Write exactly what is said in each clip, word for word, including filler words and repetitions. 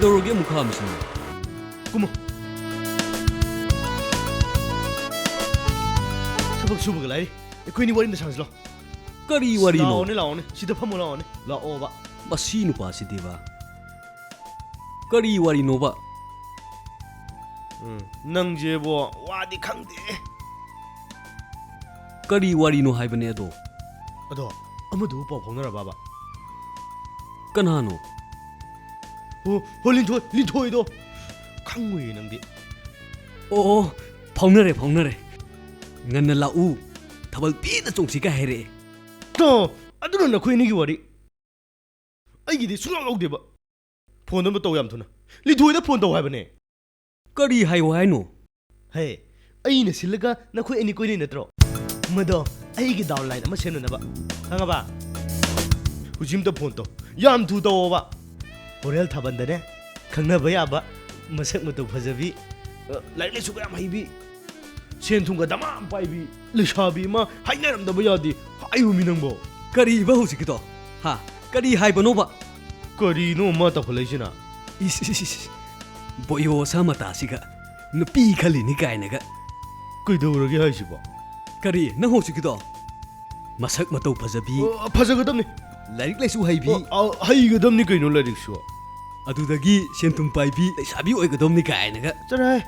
ꯇꯧꯔꯒꯦ ꯑꯃꯨꯛ ꯈꯥꯝꯃꯤꯁꯤꯅ? ꯀꯨꯝꯃꯣ꯫ ꯊꯕꯛ ꯁꯨꯕꯒ ꯂꯥꯏꯔꯤ꯫ ꯑꯩꯈꯣꯏꯅꯤ ꯋꯥꯔꯤ ꯑꯝꯇ ꯁꯥꯟꯅꯁꯤ ꯂꯥꯎ꯫ ꯀꯔꯤ ꯋꯥꯔꯤꯅꯣ? ꯂꯥꯛꯑꯣꯅꯦ, ꯂꯥꯛꯑꯣꯅꯦ꯫ ꯁꯤꯗ ꯐꯝꯃꯣ ꯂꯥꯛꯑꯣꯅꯦ꯫ ꯂꯥꯛꯑꯣꯕ꯫ ꯃꯁꯤ ꯅꯨꯄꯥꯁꯤꯗꯤꯕ꯫ ꯀꯔꯤ ꯋꯥꯔꯤꯅꯣꯕ? ꯎꯝ, ꯅꯪꯁꯦꯕꯣ ꯋꯥꯗꯤ ꯈꯪꯗꯦ꯫ ꯀꯔꯤ ꯋꯥꯔꯤꯅꯣ ꯍꯥꯏꯕꯅꯦ ꯑꯗꯣ? ꯑꯗꯣ, ꯑꯃꯗꯨꯕꯨ ꯄꯥꯎ ꯐꯥꯎꯅꯔꯕꯕ? ꯀꯅꯥꯅꯣ? ꯑꯣ, ꯍꯣ, ꯂꯤꯟꯊꯣꯏ, ꯂꯤꯟꯊꯣꯏꯗꯣ꯫ ꯈꯪꯉꯨꯏꯌꯦ ꯅꯪꯗꯤ꯫ ꯑꯣ, ꯑꯣ, ꯐꯥꯎꯅꯔꯦ, ꯐꯥꯎꯅꯔꯦ꯫ ꯉꯟꯅ ꯂꯥꯛꯎ, ꯊꯥꯕꯜ ꯄꯦꯟꯅ ꯆꯣꯡꯁꯤ ꯀꯥꯏ ꯍꯥꯏꯔꯛꯑꯦ꯫ ꯇꯣ, ꯑꯗꯨꯅ ꯅꯈꯣꯏ ꯑꯅꯤꯒꯤ ꯋꯥꯔꯤ꯫ ꯑꯩꯒꯤꯗꯤ ꯁꯨꯡꯌꯥꯎ ꯌꯥꯎꯗꯦꯕ꯫ ꯐꯣꯟ ꯑꯃ ꯇꯧ ꯌꯥꯝ ꯊꯨꯅ꯫ ꯂꯤꯟꯊꯣꯏꯗ ꯐꯣꯟ ꯇꯧ ꯍꯥꯏꯕꯅꯦ꯫ ꯀꯔꯤ ꯍꯥꯏꯌꯣ ꯍꯥꯏꯅꯣ? ꯍꯦ, ꯑꯩꯅ ꯁꯤꯜꯂꯒ ꯅꯈꯣꯏ ꯑꯅꯤ ꯀꯣꯏꯅꯩ ꯅꯠꯇ꯭ꯔꯣ? ꯃꯗꯣ ꯑꯩꯒꯤ downline ꯑꯃ ꯁꯦꯝꯅꯅꯕ꯫ ꯈꯪꯉꯕ? ꯍꯧꯖꯤꯛ ꯑꯝꯇ ꯐꯣꯟ ꯇꯧ꯫ ꯌꯥꯝ ꯊꯨ ꯇꯧꯋꯣꯕ꯫ ꯍꯣꯔꯦꯜ ꯊꯥꯕꯜꯗꯅꯦ, ꯈꯪꯅꯕ ꯌꯥꯕ, ꯃꯁꯛ ꯃꯇꯧ ꯐꯖꯕꯤ, ꯑ, ꯂꯥꯏꯔꯤꯛ ꯂꯥꯏꯁꯨꯒ ꯌꯥꯝ ꯍꯩꯕꯤ, ꯁꯦꯟ ꯊꯨꯝꯒ ꯗꯃꯥ ꯑꯃ ꯄꯥꯏꯕꯤ ꯂꯩꯁꯥꯕꯤ ꯑꯃ ꯍꯥꯏꯅꯔꯝꯗꯕ ꯌꯥꯗꯦ ꯍꯥꯏꯌꯨꯃꯤ ꯅꯪꯕꯣ꯫ ꯀꯔꯤꯕ ꯍꯧꯖꯤꯛꯀꯤꯗꯣ? ꯍꯥ? ꯀꯔꯤ ꯍꯥꯏꯕꯅꯣꯕ? ꯀꯔꯤꯅꯣ ꯃꯥ ꯇꯧꯈꯠꯂꯛꯏꯁꯤꯅ? ꯏꯁ, ꯏꯁ, ꯏꯁ, ꯏꯁ꯫ ꯕꯣꯌꯣꯁꯥ ꯃꯇꯥꯁꯤꯒ ꯅꯨꯄꯤ ꯈꯜꯂꯤꯅꯤ ꯀꯥꯏꯅꯒ꯫ ꯀꯩꯗꯧꯔꯒꯦ ꯍꯥꯏꯁꯤꯕꯣ? ꯀꯔꯤ? ꯅꯪ ꯍꯧꯖꯤꯛꯀꯤꯗꯣ? ꯃꯁꯛ ꯃꯇꯧ ꯐꯖꯕꯤ꯫ ꯑꯣ, ꯐꯖꯒꯗꯕꯅꯤ꯫ ꯂꯥꯏꯔꯤꯛ ꯂꯥꯏꯁꯨ ꯍꯩꯕꯤ꯫ ꯑꯣ, ꯑ, ꯍꯩꯒꯗꯕꯅꯤ ꯀꯩꯅꯣ ꯂꯥꯏꯔꯤꯛꯁꯨ꯫ ꯑꯗꯨꯗꯒꯤ ꯁꯦꯟ ꯊꯨꯝ ꯄꯥꯏꯕꯤ ꯂꯩꯁꯥꯕꯤ ꯑꯣꯏꯒꯗꯕꯅꯤ ꯀꯥꯏꯅꯒ꯫ ꯆꯠꯂꯣꯍꯦ꯫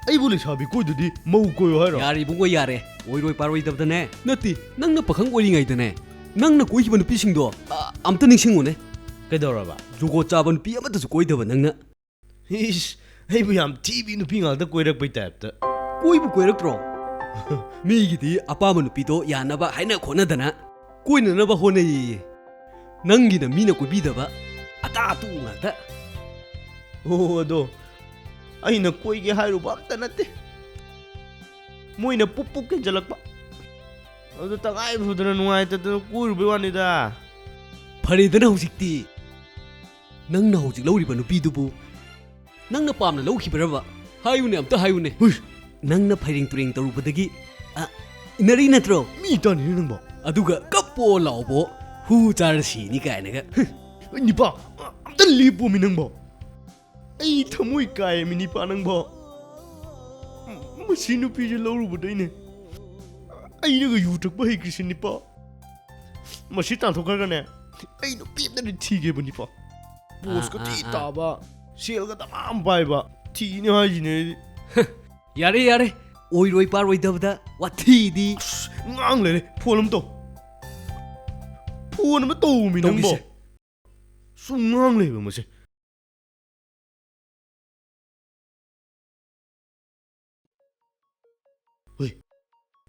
ꯑꯩꯕꯨ ꯂꯩꯁꯥꯕꯤ ꯀꯣꯏꯗꯗꯤ ꯃꯧ ꯀꯣꯏꯌꯣ ꯍꯥꯏꯔꯣ? ꯌꯥꯔꯦ ꯏꯕꯨꯡꯉꯣ, ꯌꯥꯔꯦ꯫ ꯑꯣꯏꯔꯣꯏ ꯄꯥꯔꯣꯏꯗꯕꯗꯅꯦ꯫ ꯅꯠꯇꯦ, ꯅꯪꯅ ꯄꯥꯈꯪ ꯑꯣꯏꯔꯤꯉꯩꯗꯅꯦ, ꯅꯪꯅ ꯀꯣꯏꯈꯤꯕ ꯅꯨꯄꯤꯁꯤꯡꯗꯣ, ꯑ, ꯑꯝꯇ ꯅꯤꯡꯁꯤꯡꯉꯨꯅꯦ꯫ ꯀꯩꯗꯧꯔꯕ? ꯖꯨꯒꯣꯠ ꯆꯥꯕ ꯅꯨꯄꯤ ꯑꯃꯠꯇꯁꯨ ꯀꯣꯏꯗꯕ ꯅꯪꯅ꯫ ꯏꯁ, ꯑꯩꯕꯨ ꯌꯥꯝ ꯊꯤꯕꯤ ꯅꯨꯄꯤ ꯉꯥꯛꯇ ꯀꯣꯏꯔꯛꯄꯩ ꯇꯥꯏꯞꯇ꯫ ꯀꯣꯏꯕꯨ ꯀꯣꯏꯔꯛꯇ꯭ꯔꯣ? ꯃꯤꯒꯤꯗꯤ ꯑꯄꯥꯝꯕ ꯅꯨꯄꯤꯗꯣ ꯌꯥꯅꯕ ꯍꯥꯏꯅ ꯈꯣꯠꯅꯗꯅ ꯀꯣꯏꯅꯅꯕ ꯍꯣꯠꯅꯩꯌꯦ꯫ ꯅꯪꯒꯤꯅ ꯃꯤꯅ ꯀꯣꯏꯕꯤꯗꯕ ꯑꯇꯥ ꯑꯇꯨ ꯉꯥꯛꯇ꯫ ꯑꯣ, ꯑꯗꯣ ꯑꯩꯅ ꯀꯣꯏꯒꯦ ꯍꯥꯏꯔꯨꯕ ꯑꯝꯇ ꯅꯠꯇꯦ꯫ ꯃꯣꯏꯅ ꯄꯨꯞ ꯄꯨꯞ ꯀꯦꯟꯖꯜꯂꯛꯄ꯫ ꯑꯗꯨ ꯇꯉꯥꯏ ꯐꯗꯅ ꯅꯨꯡꯉꯥꯏꯇꯗꯅ ꯀꯣꯏꯔꯨꯕꯩ ꯋꯥꯅꯤꯗ꯫ ꯐꯔꯦꯗꯅ ꯍꯧꯖꯤꯛꯇꯤ꯫ ꯅꯪꯅ ꯍꯧꯖꯤꯛ ꯂꯧꯔꯤꯕ ꯅꯨꯄꯤꯗꯨꯕꯨ ꯅꯪꯅ ꯄꯥꯝꯅ ꯂꯧꯈꯤꯕ꯭ꯔꯕ? ꯍꯥꯏꯌꯨꯅꯦ, ꯑꯝꯇ ꯍꯥꯏꯌꯨꯅꯦ꯫ ꯍꯨꯏ! ꯅꯪꯅ ꯐꯩꯔꯦꯡ ꯇꯨꯔꯦꯡ ꯇꯧꯔꯨꯕꯗꯒꯤ, ꯑ, ꯏꯟꯅꯔꯤ ꯅꯠꯇ꯭ꯔꯣ? ꯃꯤ ꯇꯥꯅꯤꯅꯦ ꯅꯪꯕꯣ꯫ ꯑꯗꯨꯒ ꯀꯞꯄꯣ ꯂꯥꯎꯕꯣ, ꯍꯨ ꯆꯥꯔ ꯁꯤꯅꯤ ꯀꯥꯏꯅꯒ꯫ ꯍꯨꯝ! ꯅꯤꯄꯥ, ꯑꯝꯇ ꯂꯦꯞꯄꯣꯃꯤ ꯅꯪꯕꯣ꯫ ꯑꯩ ꯊꯃꯣꯏ ꯀꯥꯏꯃꯤ ꯅꯤꯄꯥ ꯅꯪꯕꯣ꯫ ꯃꯁꯤ ꯅꯨꯄꯤꯁꯦ ꯂꯧꯔꯨꯕꯗꯩꯅꯦ ꯑꯩꯅꯒ ꯌꯨ ꯊꯛꯄ ꯍꯩꯈ꯭ꯔꯤꯁꯤ ꯅꯤꯄꯥ꯫ ꯃꯁꯤ ꯇꯥꯟꯊꯣꯛꯈ꯭ꯔꯒꯅꯦ ꯑꯩ ꯅꯨꯄꯤ ꯑꯝꯇꯗꯤ ꯊꯤꯒꯦꯕ ꯅꯤꯄꯥ꯫ ꯄꯣꯁꯀ ꯑꯥ, ꯊꯤ ꯑꯥ, ꯑꯥ꯫ ꯇꯥꯕ, ꯁꯦꯜꯒ ꯗꯃꯥꯝ ꯄꯥꯏꯕ ꯊꯤꯅꯤ ꯍꯥꯏꯁꯤꯅꯦ ꯑꯩꯗꯤ꯫ ꯌꯥꯔꯦ, ꯌꯥꯔꯦ꯫ ꯑꯣꯏꯔꯣꯏ ꯄꯥꯔꯣꯏꯗꯕꯗ ꯋꯥꯊꯤꯗꯤ꯫ ꯑꯁ, ꯉꯥꯡ ꯂꯩꯔꯦ꯫ ꯐꯣꯟ ꯑꯃ ꯇꯧ꯫ ꯐꯣꯟ ꯑꯃ ꯇꯧꯃꯤ ꯅꯪꯕꯣ꯫ ꯇꯧꯒꯦꯁꯦ꯫ ꯁꯨꯝ ꯉꯥꯡ ꯂꯩꯕ ꯃꯁꯦ꯫ ꯍꯨꯏ꯫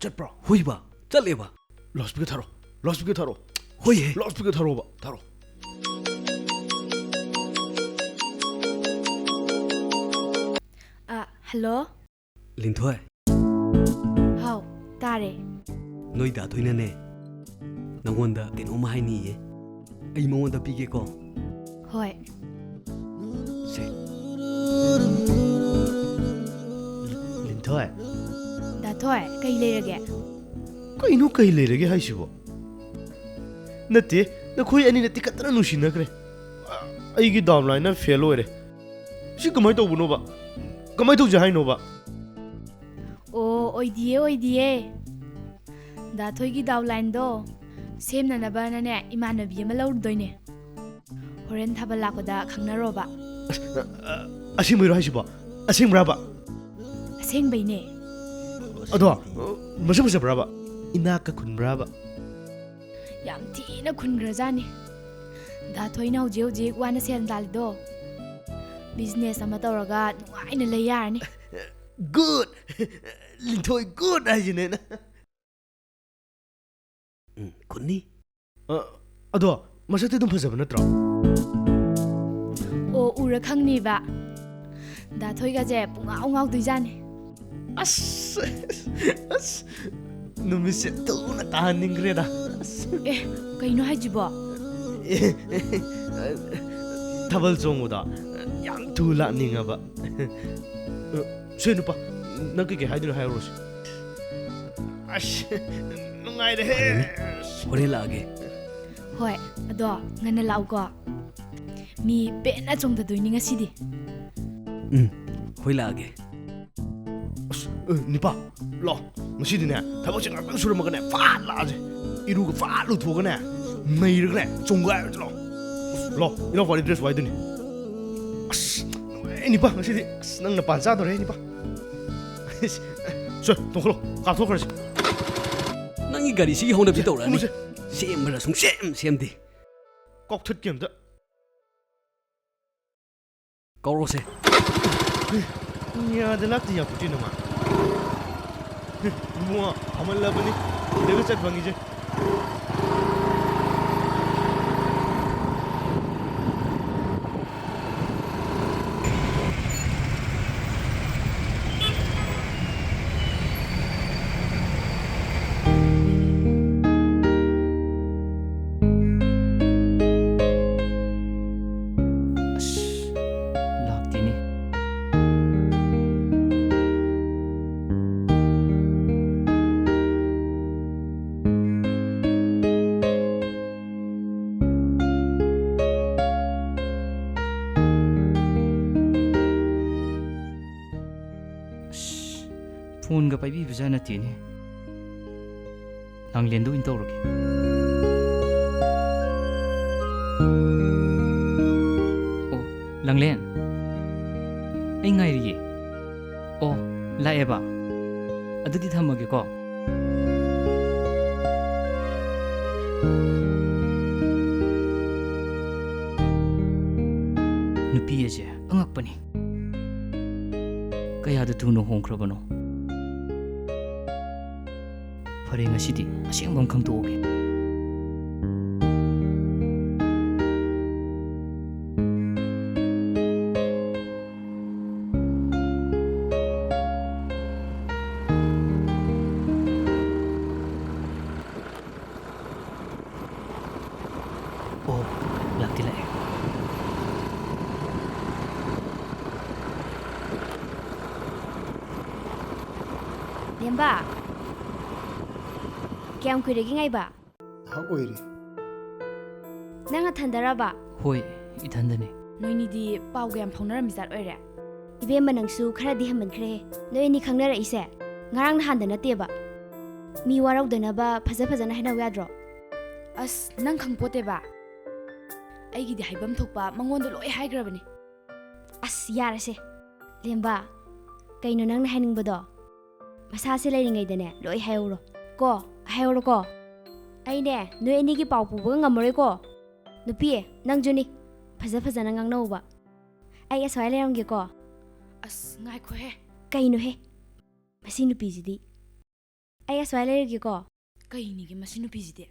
ꯆꯠꯄ꯭ꯔꯣ? ꯍꯨꯏꯕ꯫ ꯆꯠꯂꯦꯕ꯫ ꯂꯥꯎꯗ ꯁ꯭ꯄꯤꯀꯔ ꯊꯥꯔꯣ꯫ ꯂꯥꯎꯗ ꯁ꯭ꯄꯤꯀꯔ ꯊꯥꯔꯣ꯫ ꯍꯨꯏꯍꯦ꯫ ꯂꯥꯎꯗ ꯁ꯭ꯄꯤꯀꯔ ꯊꯥꯔꯣꯕ꯫ ꯊꯥꯔꯣ꯫ ꯑ, ꯍꯜꯂꯣ? ꯂꯤꯟꯊꯣꯏ꯫ ꯍꯥꯎ, ꯇꯥꯔꯦ꯫ ꯅꯣꯏ ꯗꯥ ꯊꯣꯏꯅꯅꯦ, ꯅꯪꯉꯣꯟꯗ ꯀꯩꯅꯣꯝ ꯍꯥꯏꯅꯤꯌꯦ꯫ ꯑꯩ ꯃꯉꯣꯟꯗ ꯄꯤꯒꯦꯀꯣ꯫ ꯍꯣꯏ꯫ ꯁꯦ꯫ ꯂꯤꯟꯊꯣꯏ꯫ ꯗꯥ ꯊꯣꯏ, ꯀꯩ ꯂꯩꯔꯒꯦ? ꯀꯩꯅꯣ ꯀꯩ ꯂꯩꯔꯒꯦ ꯍꯥꯏꯁꯤꯕꯣ? ꯅꯠꯇꯦ, ꯅꯈꯣꯏ ꯑꯅꯤꯅ ꯇꯤꯈꯠꯇꯅ ꯅꯨꯡꯁꯤꯅꯈ꯭ꯔꯦ꯫ ꯑꯩꯒꯤ downline ꯅ fail ꯑꯣꯏꯔꯦ꯫ ꯁꯤ ꯀꯃꯥꯏꯅ ꯇꯧꯕꯅꯣꯕ? ꯀꯃꯥꯏꯅ ꯇꯧꯁꯦ ꯍꯥꯏꯅꯣꯕ? ꯑꯣ, ꯑꯣꯏꯗꯤꯌꯦ, ꯑꯣꯏꯗꯤꯌꯦ꯫ ꯗꯥ ꯊꯣꯏꯒꯤ downline ꯗꯣ ꯁꯦꯝꯅꯅꯕꯅꯅꯦ, ꯏꯃꯥꯟꯅꯕꯤ ꯑꯃ ꯂꯧꯔꯨꯗꯣꯏꯅꯦ꯫ ꯍꯣꯔꯦꯟ ꯊꯥꯕꯜ ꯂꯥꯛꯄꯗ ꯈꯪꯅꯔꯣꯕ꯫ ꯑꯁ, ꯑ, ꯑ, ꯑꯁꯦꯡꯕꯩꯔꯣ ꯍꯥꯏꯁꯤꯕꯣ? ꯑꯁꯦꯡꯕ꯭ꯔꯥꯕ? ꯑꯁꯦꯡꯕꯩꯅꯦ꯫ ꯑꯗꯣ, ꯑ, ꯃꯁꯛ ꯐꯖꯕ꯭ꯔꯥꯕ? ꯏꯅꯥꯛꯀ ꯈꯨꯟꯕ꯭ꯔꯥꯕ? ꯌꯥꯝ ꯊꯤꯅ ꯈꯨꯟꯈ꯭ꯔꯖꯥꯠꯅꯤ꯫ ꯗꯥ ꯊꯣꯏꯅ ꯍꯧꯖꯤꯛ ꯍꯧꯖꯤꯛ ꯋꯥꯅ ꯁꯦꯜ ꯇꯥꯜꯂꯤꯗꯣ, business ꯑꯃ ꯇꯧꯔꯒ ꯅꯨꯡꯉꯥꯏꯅ ꯂꯩ ꯌꯥꯔꯅꯤ꯫ Good! ꯂꯤꯟꯊꯣꯏ good ꯍꯥꯏꯁꯤꯅꯦ ꯅꯪ꯫ ꯎꯝ, ꯈꯨꯟꯅꯤ꯫ ꯑ, ꯑꯗꯣ ꯃꯁꯛꯇꯤ ꯑꯗꯨꯝ ꯐꯖꯕ ꯅꯠꯇ꯭ꯔꯣ? ꯑꯣ, ꯎꯔ ꯈꯪꯅꯤꯕ꯫ ꯗꯥ ꯊꯣꯏꯒꯁꯦ ꯄꯨꯡꯉꯥꯎ ꯉꯥꯎꯗꯣꯏꯖꯥꯠꯅꯤ꯫ ꯑꯁ, ꯑꯁ, ꯅꯨꯃꯤꯠꯁꯦ ꯊꯨꯅ ꯇꯥꯍꯟꯅꯤꯡꯈ꯭ꯔꯦꯗ꯫ ꯑꯁ꯫ ꯑꯦ, ꯀꯩꯅꯣ ꯍꯥꯏꯁꯤꯕꯣ? ꯑꯦ, ꯊꯥꯕꯜ ꯆꯣꯡꯕꯗꯣ ꯌꯥꯝ ꯊꯨ ꯂꯥꯛꯅꯤꯡꯉꯕ꯫ ꯁꯦ ꯅꯨꯄꯥ, ꯅꯪ ꯀꯩꯀꯩ ꯍꯥꯏꯗꯣꯏꯅꯣ ꯍꯥꯏꯔꯨꯔꯣꯁꯦ꯫ ꯑꯁ, ꯅꯨꯡꯉꯥꯏꯔꯦꯍꯦ꯫ ꯐꯔꯦꯅꯦ꯫ ꯍꯣꯔꯦꯟ ꯂꯥꯛꯑꯒꯦ꯫ ꯍꯣꯏ, ꯑꯗꯣ ꯉꯟꯅ ꯂꯥꯛꯎꯀꯣ꯫ ꯃꯤ ꯄꯦꯟꯅ ꯆꯣꯡꯊꯗꯣꯏꯅꯤ ꯉꯁꯤꯗꯤ꯫ ꯎꯝ, ꯍꯣꯏ, ꯂꯥꯛꯑꯒꯦ꯫ ꯑꯁ, ꯑꯦ, ꯅꯤꯄꯥ, ꯂꯥꯛꯑꯣ꯫ ꯉꯁꯤꯗꯤꯅꯦ, ꯊꯕꯛꯁꯦ ꯉꯥꯛꯇꯪ ꯁꯨꯔꯝꯃꯒꯅꯦ, ꯐꯠ ꯂꯥꯛꯑꯁꯦ꯫ ꯏꯔꯨꯒ ꯐꯠ ꯂꯨꯊꯣꯛꯑꯒꯅꯦ, ꯅꯩꯔꯒꯅꯦ, ꯆꯣꯡꯒꯥꯏꯔꯁꯤ ꯂꯥꯛꯑꯣ꯫ ꯑꯁ, ꯂꯥꯛꯑꯣ, ꯏꯅꯥꯎꯄꯥꯗꯤ dress ꯋꯥꯏꯗꯨꯅꯤ꯫ ꯑꯁ, ꯅꯨꯡꯉꯥꯏꯔꯦ ꯅꯤꯄꯥ, ꯉꯁꯤꯗꯤ꯫ ꯑꯁ, ꯅꯪꯅ ꯄꯥꯟ ꯆꯥꯗꯣꯔꯦ ꯅꯤꯄꯥ꯫ ꯁꯦ, ꯇꯣꯡꯈꯠꯂꯣ, ꯀꯥꯞꯊꯣꯛꯈ꯭ꯔꯁꯤ꯫ ꯅꯪꯒꯤ ꯒꯥꯔꯤꯁꯤꯒꯤ ꯍꯧꯅꯕꯤ ꯇꯧꯔꯛꯑꯅꯤ꯫ ꯀꯨꯝꯃꯁꯦ꯫ ꯁꯦꯝꯕ꯭ꯔꯥ ꯁꯨꯡꯁꯦꯝ ꯁꯦꯝꯗꯦ꯫ ꯀꯥꯎꯊꯠꯀꯦ ꯑꯝꯇ꯫ ꯀꯧꯔꯣꯁꯦ꯫ ꯌꯥꯗ ꯂꯥꯛꯇ ꯌꯥꯄꯣꯠꯇꯦ ꯅꯃ꯫ ꯏꯕꯨꯡꯉꯣ, ꯐꯝꯍꯜꯂꯕꯅꯤ꯫ ꯁꯤꯗꯒ ꯆꯠ ꯐꯪꯉꯤꯁꯦ꯫ ꯑꯁ, ꯂꯥꯛꯇꯦꯅꯦ꯫ ꯑꯁ, ꯐꯣꯟꯒ ꯄꯥꯏꯕꯤꯕꯖꯥꯠ ꯅꯠꯇꯦꯅꯦ꯫ ꯂꯥꯡꯂꯦꯟꯗ ꯑꯣꯏꯅ ꯇꯧꯔꯒꯦ꯫ ꯑꯣ, ꯂꯥꯡꯂꯦꯟ, ꯑꯩ ꯉꯥꯏꯔꯤꯌꯦ꯫ ꯑꯣ, ꯂꯥꯛꯑꯦꯕ? ꯑꯗꯨꯗꯤ ꯊꯝꯃꯒꯦꯀꯣ꯫ ꯅꯨꯄꯤ ꯑꯁꯦ ꯑꯉꯛꯄꯅꯤ꯫ ꯀꯌꯥꯗ ꯊꯨꯅ ꯍꯣꯡꯈ꯭ꯔꯕꯅꯣ? ꯐꯔꯦ, ꯉꯁꯤꯗꯤ ꯑꯁꯦꯡꯕ ꯑꯃ ꯈꯪꯗꯣꯛꯑꯒꯦ꯫ ꯑꯣ, ꯂꯥꯛꯇꯤ ꯂꯥꯛꯑꯦ꯫ ꯂꯦꯝꯕ, ꯀꯌꯥꯝ ꯀꯨꯏꯔꯒꯦ ꯉꯥꯏꯕ? ꯉꯥꯏꯍꯥꯛ ꯑꯣꯏꯔꯦ꯫ ꯅꯪ ꯅꯊꯟꯗꯔꯕ? ꯍꯣꯏ, ꯏꯊꯟꯗꯅꯦ꯫ ꯅꯣꯏꯅꯤꯗꯤ ꯄꯥꯎꯒ ꯌꯥꯝ ꯐꯥꯎꯅꯔꯝꯃꯤꯖꯥꯠ ꯑꯣꯏꯔꯦ꯫ ꯏꯕꯦꯝꯃ, ꯅꯪꯁꯨ ꯈꯔꯗꯤ ꯍꯦꯟꯃꯟꯈ꯭ꯔꯦꯍꯦ꯫ ꯅꯣꯏ ꯑꯅꯤ ꯈꯪꯅꯔꯛꯏꯁꯦ ꯉꯔꯥꯡ ꯅꯍꯥꯟꯗ ꯅꯠꯇꯦꯕ꯫ ꯃꯤ ꯋꯥꯔꯧꯗꯅꯕ ꯐꯖ ꯐꯖꯅ ꯍꯥꯏꯅꯧ ꯌꯥꯗ꯭ꯔꯣ? ꯑꯁ, ꯅꯪ ꯈꯪꯄꯣꯠꯇꯦꯕ꯫ ꯑꯩꯒꯤꯗꯤ ꯍꯥꯏꯐꯝ ꯊꯣꯛꯄ ꯃꯉꯣꯟꯗ ꯂꯣꯏ ꯍꯥꯏꯈ꯭ꯔꯕꯅꯤ꯫ ꯑꯁ, ꯌꯥꯔꯦꯁꯦ꯫ ꯂꯦꯝꯕ, ꯀꯩꯅꯣ ꯅꯪꯅ ꯍꯥꯏꯅꯤꯡꯕꯗꯣ? ꯃꯁꯥꯁꯦ ꯂꯩꯔꯤꯉꯩꯗꯅꯦ ꯂꯣꯏ ꯍꯥꯏꯍꯧꯔꯣ꯫ ꯀꯣ, ꯍꯥꯏꯍꯧꯔꯣꯀꯣ꯫ ꯑꯩꯅꯦ ꯅꯣꯏ ꯑꯅꯤꯒꯤ ꯄꯥꯎ ꯄꯨꯕꯒ ꯉꯝꯃꯔꯣꯏꯀꯣ꯫ ꯅꯨꯄꯤ, ꯅꯪꯁꯨꯅꯤ꯫ ꯐꯖ ꯐꯖꯅ ꯉꯥꯡꯅꯧꯕ꯫ ꯑꯩ ꯑꯁ꯭ꯋꯥꯏ ꯂꯩꯔꯝꯒꯦꯀꯣ꯫ ꯑꯁ, ꯉꯥꯏꯈꯣꯍꯦ꯫ ꯀꯩꯅꯣꯍꯦ? ꯃꯁꯤ ꯅꯨꯄꯤꯁꯤꯗꯤ꯫ ꯑꯩ ꯑꯁ꯭ꯋꯥꯏ ꯂꯩꯔꯒꯦꯀꯣ꯫ ꯀꯩꯅꯤꯒꯦ ꯃꯁꯤ ꯅꯨꯄꯤꯁꯤꯗꯤ?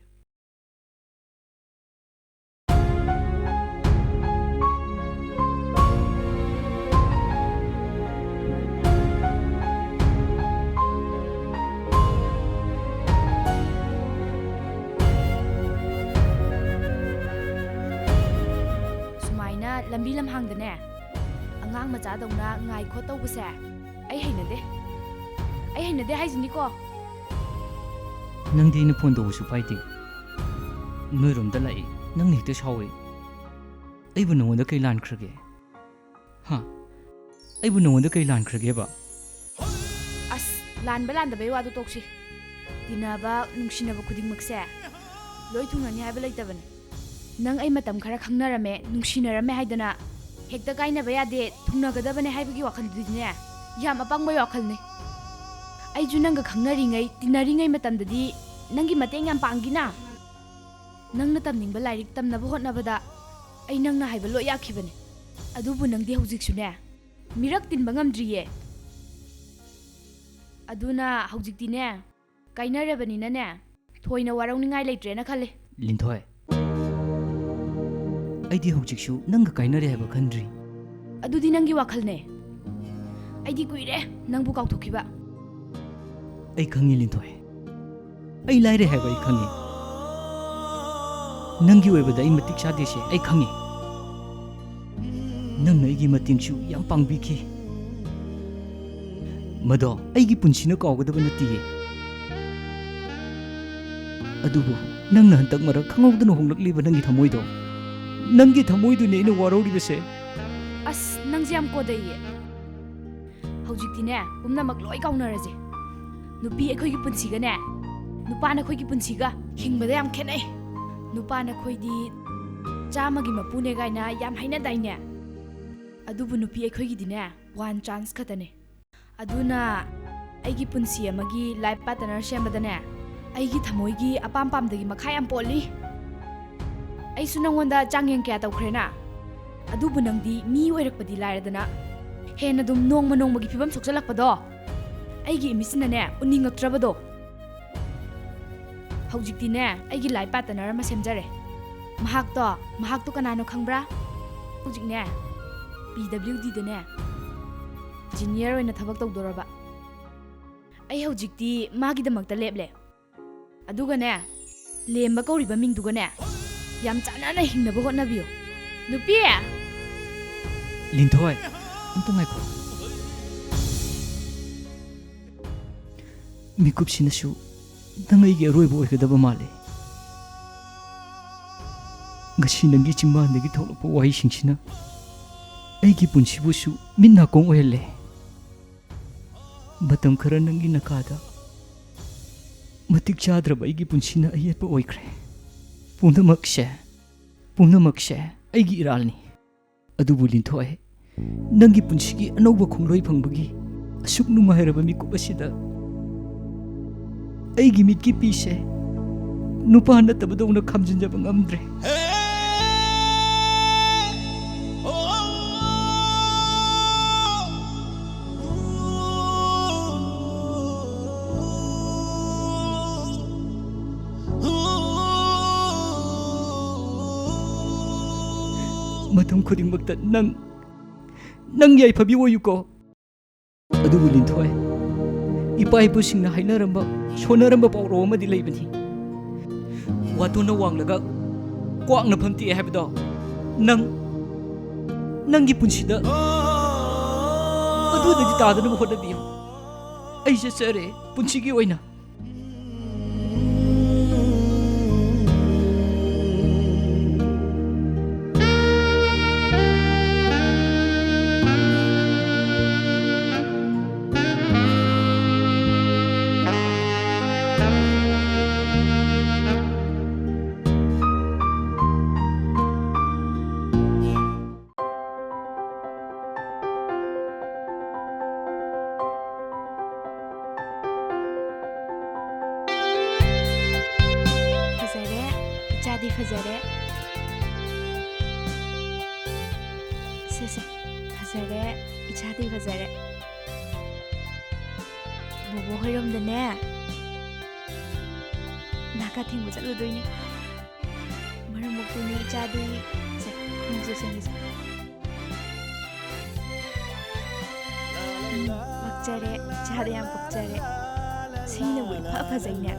ꯁꯨꯃꯥꯏꯅ ꯂꯝꯕꯤ ꯂꯝꯍꯥꯡꯗꯅꯦ ꯑꯉꯥꯡ ꯃꯆꯥꯗꯧꯅ ꯉꯥꯏ ꯈꯣꯠ ꯇꯧꯕꯁꯦ ꯑꯩ ꯍꯩꯅꯗꯦ꯫ ꯑꯩ ꯍꯩꯅꯗꯦ ꯍꯥꯏꯁꯤꯅꯤꯀꯣ꯫ ꯅꯪꯗꯤ ꯑꯩꯅ ꯐꯣꯟ ꯇꯧꯕꯁꯨ ꯄꯥꯏꯗꯦ꯫ ꯅꯣꯏꯔꯣꯝꯗ ꯂꯥꯛꯏ, ꯅꯪꯅ ꯍꯦꯛꯇ ꯁꯥꯎꯏ꯫ ꯑꯩꯕꯨ ꯅꯉꯣꯟꯗ ꯀꯩ ꯂꯥꯟꯈ꯭ꯔꯒꯦ? ꯍꯥ? ꯑꯩꯕꯨ ꯅꯉꯣꯟꯗ ꯀꯩ ꯂꯥꯟꯈ꯭ꯔꯒꯦꯕ? ꯑꯁ, ꯂꯥꯟꯕ ꯂꯥꯟꯗꯕꯩ ꯋꯥꯗꯣ ꯇꯣꯛꯁꯤ꯫ ꯇꯤꯟꯅꯕ, ꯅꯨꯡꯁꯤꯅꯕ ꯈꯨꯗꯤꯡꯃꯛꯁꯦ ꯂꯣꯏ ꯊꯨꯡꯅꯅꯤ ꯍꯥꯏꯕ ꯂꯩꯇꯕꯅꯦ꯫ ꯅꯪ ꯑꯩ ꯃꯇꯝ ꯈꯔ ꯈꯪꯅꯔꯝꯃꯦ, ꯅꯨꯡꯁꯤꯅꯔꯝꯃꯦ ꯍꯥꯏꯗꯅ ꯍꯦꯛꯇ ꯀꯥꯏꯅꯕ ꯌꯥꯗꯦ, ꯊꯨꯡꯅꯒꯗꯕꯅꯦ ꯍꯥꯏꯕꯒꯤ ꯋꯥꯈꯜꯗꯨꯗꯤꯅꯦ ꯌꯥꯝ ꯑꯄꯪꯕꯒꯤ ꯋꯥꯈꯜꯅꯦ꯫ ꯑꯩꯁꯨ ꯅꯪꯒ ꯈꯪꯅꯔꯤꯉꯩ, ꯇꯤꯟꯅꯔꯤꯉꯩ ꯃꯇꯝꯗꯗꯤ ꯅꯪꯒꯤ ꯃꯇꯦꯡ ꯌꯥꯝ ꯄꯥꯡꯈꯤꯅ꯫ ꯅꯪꯅ ꯇꯝꯅꯤꯡꯕ ꯂꯥꯏꯔꯤꯛ ꯇꯝꯅꯕ ꯍꯣꯠꯅꯕꯗ ꯑꯩ ꯅꯪꯅ ꯍꯥꯏꯕ ꯂꯣꯏ ꯌꯥꯈꯤꯕꯅꯦ꯫ ꯑꯗꯨꯕꯨ ꯅꯪꯗꯤ ꯍꯧꯖꯤꯛꯁꯨꯅꯦ ꯃꯤꯔꯛ ꯇꯤꯟꯕ ꯉꯝꯗ꯭ꯔꯤꯌꯦ꯫ ꯑꯗꯨꯅ ꯍꯧꯖꯤꯛꯇꯤꯅꯦ ꯀꯥꯏꯅꯔꯕꯅꯤꯅꯅꯦ ꯊꯣꯏꯅ ꯋꯥꯔꯧꯅꯤꯡꯉꯥꯏ ꯂꯩꯇ꯭ꯔꯦꯅ ꯈꯜꯂꯦ꯫ ꯂꯤꯟꯊꯣꯏ, ꯑꯩꯗꯤ ꯍꯧꯖꯤꯛꯁꯨ ꯅꯪꯒ ꯀꯥꯏꯅꯔꯦ ꯍꯥꯏꯕ ꯈꯟꯗ꯭ꯔꯤ꯫ ꯑꯗꯨꯗꯤ ꯅꯪꯒꯤ ꯋꯥꯈꯜꯅꯦ꯫ ꯑꯩꯗꯤ ꯀꯨꯏꯔꯦ ꯅꯪꯕꯨ ꯀꯥꯎꯊꯣꯛꯈꯤꯕ꯫ ꯑꯩ ꯈꯪꯉꯤ ꯂꯤꯟꯊꯣꯏ, ꯑꯩ ꯂꯥꯏꯔꯦ ꯍꯥꯏꯕ ꯑꯩ ꯈꯪꯉꯤ꯫ ꯅꯪꯒꯤ ꯑꯣꯏꯕꯗ ꯑꯩ ꯃꯇꯤꯛ ꯆꯥꯗꯦꯁꯦ ꯑꯩ ꯈꯪꯉꯤ꯫ ꯅꯪꯅ ꯑꯩꯒꯤ ꯃꯇꯦꯡꯁꯨ ꯌꯥꯝ ꯄꯥꯡꯕꯤꯈꯤ꯫ ꯃꯗꯣ ꯑꯩꯒꯤ ꯄꯨꯟꯁꯤꯅ ꯀꯥꯎꯒꯗꯕ ꯅꯠꯇꯤꯌꯦ꯫ ꯑꯗꯨꯕꯨ ꯅꯪꯅ ꯍꯟꯗꯛ ꯃꯔꯛ ꯈꯪꯍꯧꯗꯅ ꯍꯣꯡꯂꯛꯂꯤꯕ ꯅꯪꯒꯤ ꯊꯃꯣꯏꯗꯣ, ꯅꯪꯒꯤ ꯊꯃꯣꯏꯗꯨꯅꯦ ꯑꯩꯅ ꯋꯥꯔꯧꯔꯤꯕꯁꯦ꯫ ꯑꯁ, ꯅꯪꯁꯦ ꯌꯥꯝ ꯀꯣꯗꯩꯌꯦ꯫ ꯍꯧꯖꯤꯛꯇꯤꯅꯦ, ꯄꯨꯝꯅꯃꯛ ꯂꯣꯏ ꯀꯥꯎꯅꯔꯁꯦ꯫ ꯅꯨꯄꯤ ꯑꯩꯈꯣꯏꯒꯤ ꯄꯨꯟꯁꯤꯒꯅꯦ, ꯅꯨꯄꯥ ꯅꯈꯣꯏꯒꯤ ꯄꯨꯟꯁꯤꯒ ꯍꯤꯡꯕꯗ ꯌꯥꯝ ꯈꯦꯠꯅꯩ꯫ ꯅꯨꯄꯥ ꯅꯈꯣꯏꯗꯤ ꯆꯥꯝꯃꯒꯤ ꯃꯄꯨꯅꯦ ꯀꯥꯏꯅ ꯌꯥꯝ ꯍꯥꯏꯅꯗꯥꯏꯅꯦ? ꯑꯗꯨꯕꯨ ꯅꯨꯄꯤ ꯑꯩꯈꯣꯏꯒꯤꯗꯤꯅꯦ, ꯋꯥꯟ ꯆꯥꯟꯁ ꯈꯛꯇꯅꯦ꯫ ꯑꯗꯨꯅ ꯑꯩꯒꯤ ꯄꯨꯟꯁꯤ ꯑꯃꯒꯤ ꯂꯥꯏꯐ ꯄꯥꯔꯠꯅꯔ ꯁꯦꯝꯕꯗꯅꯦ, ꯑꯩꯒꯤ ꯊꯃꯣꯏꯒꯤ ꯑꯄꯥꯝ ꯄꯥꯝꯗꯒꯤ ꯃꯈꯥ ꯌꯥꯝ ꯄꯣꯜꯂꯤ꯫ ꯑꯩꯁꯨ ꯅꯪꯉꯣꯟꯗ ꯆꯥꯡꯌꯦꯡ ꯀꯌꯥ ꯇꯧꯈ꯭ꯔꯦꯅ, ꯑꯗꯨꯕꯨ ꯅꯪꯗꯤ ꯃꯤ ꯑꯣꯏꯔꯛꯄꯗꯤ ꯂꯥꯏꯔꯗꯅ, ꯍꯦꯟꯅ ꯑꯗꯨꯝ ꯅꯣꯡꯃ ꯅꯣꯡꯃꯒꯤ ꯐꯤꯕꯝ ꯁꯣꯛꯆꯜꯂꯛꯄꯗꯣ ꯑꯩꯒꯤ ꯏꯃꯤꯠꯁꯤꯅꯅꯦ ꯎꯅꯤꯡꯉꯛꯇ꯭ꯔꯕꯗꯣ꯫ ꯍꯧꯖꯤꯛꯇꯤꯅꯦ, ꯑꯩꯒꯤ ꯂꯥꯏꯐ ꯄꯥꯔꯠꯅꯔ ꯑꯃ ꯁꯦꯝꯖꯔꯦ꯫ ꯃꯍꯥꯛꯇꯣ, ꯃꯍꯥꯛꯇꯣ ꯀꯅꯥꯅꯣ ꯈꯪꯕ꯭ꯔꯥ? ꯍꯧꯖꯤꯛꯅꯦ, ꯄꯤ ꯗꯕ꯭ꯂꯤꯎ ꯗꯤꯗꯅꯦ ꯖꯨꯅꯤꯌꯔ ꯑꯣꯏꯅ ꯊꯕꯛ ꯇꯧꯗꯣꯔꯕ꯫ ꯑꯩ ꯍꯧꯖꯤꯛꯇꯤ ꯃꯥꯒꯤꯗꯃꯛꯇ ꯂꯦꯞꯂꯦ꯫ ꯑꯗꯨꯒꯅꯦ, ꯂꯦꯝꯕ ꯀꯧꯔꯤꯕ ꯃꯤꯡꯗꯨꯒꯅꯦ ꯌꯥꯝ ꯆꯥꯟꯅꯅ ꯍꯤꯡꯅꯕ ꯍꯣꯠꯅꯕꯤꯌꯨ꯫ ꯅꯨꯄꯤ! ꯂꯤꯟꯊꯣꯏ, ꯑꯝꯇ ꯉꯥꯏꯈꯣ꯫ ꯃꯤꯀꯨꯞꯁꯤꯅꯁꯨ ꯅꯪ ꯑꯩꯒꯤ ꯑꯔꯣꯏꯕ ꯑꯣꯏꯒꯗꯕ ꯃꯥꯜꯂꯦ꯫ ꯉꯁꯤ ꯅꯪꯒꯤ ꯆꯤꯡꯕꯥꯟꯗꯒꯤ ꯊꯣꯛꯂꯛꯄ ꯋꯥꯍꯩꯁꯤꯡꯁꯤꯅ ꯑꯩꯒꯤ ꯄꯨꯟꯁꯤꯕꯨꯁꯨ ꯃꯤꯠ ꯅꯥꯀꯣꯡ ꯑꯣꯏꯍꯜꯂꯦ꯫ ꯃꯇꯝ ꯈꯔ ꯅꯪꯒꯤ ꯅꯀꯥꯗ ꯃꯇꯤꯛ ꯆꯥꯗ꯭ꯔꯕ ꯑꯩꯒꯤ ꯄꯨꯟꯁꯤꯅ ꯑꯌꯦꯠꯄ ꯑꯣꯏꯈ꯭ꯔꯦ꯫ ꯄꯨꯝꯅꯃꯛꯁꯦ, ꯄꯨꯝꯅꯃꯛꯁꯦ ꯑꯩꯒꯤ ꯏꯔꯥꯜꯅꯤ꯫ ꯑꯗꯨꯕꯨ ꯂꯤꯟꯊꯣꯏ, ꯅꯪꯒꯤ ꯄꯨꯟꯁꯤꯒꯤ ꯑꯅꯧꯕ ꯈꯣꯡꯂꯣꯏ ꯐꯪꯕꯒꯤ ꯑꯁꯨꯛ ꯅꯨꯡꯉꯥꯏꯔꯕ ꯃꯤꯀꯨꯞ ꯑꯁꯤꯗ ꯑꯩꯒꯤ ꯃꯤꯠꯀꯤ ꯄꯤꯁꯦ ꯅꯨꯄꯥ ꯅꯠꯇꯕꯗꯧꯅ ꯈꯥꯝꯖꯤꯟꯖꯕ ꯉꯝꯗ꯭ꯔꯦ꯫ ꯃꯇꯝ ꯈꯨꯗꯤꯡꯃꯛꯇ ꯅꯪ, ꯅꯪ ꯌꯥꯏꯐꯕꯤ ꯑꯣꯏꯌꯨꯀꯣ꯫ ꯑꯗꯨꯕꯨ ꯂꯤꯟꯊꯣꯏ, ꯏꯄꯥ ꯏꯄꯨꯁꯤꯡꯅ ꯍꯥꯏꯅꯔꯝꯕ, ꯁꯣꯟꯅꯔꯝꯕ ꯄꯥꯎꯔꯧ ꯑꯃꯗꯤ ꯂꯩꯕꯅꯤ꯫ ꯋꯥꯇꯣꯟꯅ ꯋꯥꯡꯂꯒ ꯀ꯭ꯋꯥꯛꯅ ꯐꯝ ꯇꯦꯛꯑꯦ ꯍꯥꯏꯕꯗꯣ ꯅꯪ, ꯅꯪꯒꯤ ꯄꯨꯟꯁꯤꯗ ꯑꯗꯨꯗꯒꯤ ꯇꯥꯗꯅꯕ ꯍꯣꯠꯅꯕꯤꯌꯨ꯫ ꯑꯩ ꯆꯠꯆꯔꯦ ꯄꯨꯟꯁꯤꯒꯤ ꯑꯣꯏꯅ꯫ ꯐꯖꯔꯦ꯫ ꯁꯦ, ꯁꯦ, ꯐꯖꯔꯦ꯫ ꯏꯆꯥꯗꯤ ꯐꯖꯔꯦ꯫ ꯕꯣꯕꯣ ꯍꯣꯏꯔꯣꯝꯗꯅꯦ ꯅꯥꯀꯥ ꯊꯦꯡꯕ ꯆꯠꯂꯨꯗꯣꯏꯅꯦ꯫ ꯃꯔꯝ ꯃꯣꯛꯇꯣꯏꯅꯦ ꯏꯆꯥꯗꯤ꯫ ꯁꯦ, ꯈꯣꯡꯎꯞꯁꯦ ꯁꯦꯝꯒꯦꯁꯦ꯫ ꯎꯝ, ꯄꯛꯆꯔꯦ꯫ ꯏꯆꯥꯗꯤ ꯌꯥꯝ ꯄꯛꯆꯔꯦ꯫ ꯁꯤꯅꯕꯨ ꯏꯐ ꯐꯖꯩꯅꯦ꯫